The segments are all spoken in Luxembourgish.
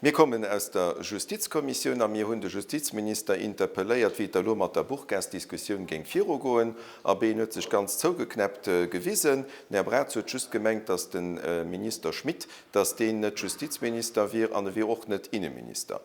Mir kommen aus der Justizkommissioun a mir hunn de Justizminister interpelléiert, wéi et da elo mat der Burkasdiskussioun géing virugoen. Abee, en huet sech ganz zougeknäppt gewisen. Den Här Braz huet just gemengt, datt de Minister Schmit, datt deen net Justizminister wier an e wier och net Inneminister.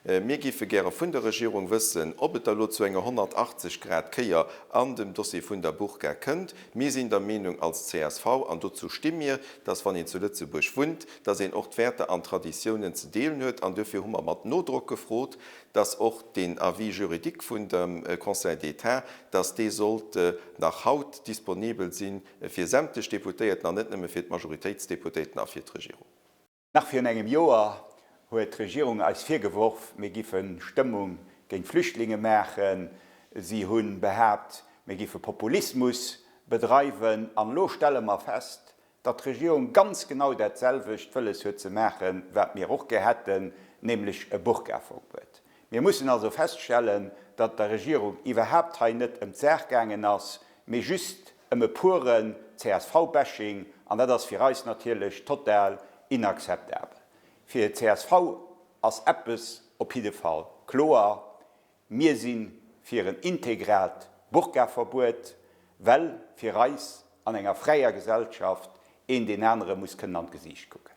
Mir géife gäre vun der Regierung wëssen, ob et da lo zu enger 180 Grad Kéier an dem Dossier vun der Burka kënnt. Mir sinn der Meenung als csv, an dozou sti mir, dass wann een zu Lëtzebuerg wunnt, dass een och d'Wäerter an d'Traditiounen ze deelen huet. An duerfir hu mer mat Nodrock gefrot, dass och deen Avis juridique vun dem Conseil d'État, dass dee sollt nach haut disponibel si fir sämtlech Deputéierten an net nëmme fir d'Majoritéitsdeputéierten a fir d'Regierung. Nach virun engem Joer huet d'Regierung eis virgeworf, mir giffe Stëmmung géint Flüchtlinge maachen. Si hu behaapt, mir giffe Populismus bedreiwen. An elo stelle mer fest, datt d'Regierung ganz genau dat selwecht wëlles huet ze maachen, wat mir och gär hätten, nämlech e Burkaverbuet. Mir mussen also feststellen, datt der Regierung iwwerhaapt hei net ëm d'Saach gaangen ass, mee just ëm e puren CSV-Bashing, an dat ass fir eis natierlech total inakzeptabel. Fir csv ass eppes op jidde Fall kloer, Mir si fir en integraalt Burkaverbuet, well fir eis an enger fräier Gesellschaft een deen anere muss kënnen an d'Gesiicht kucken.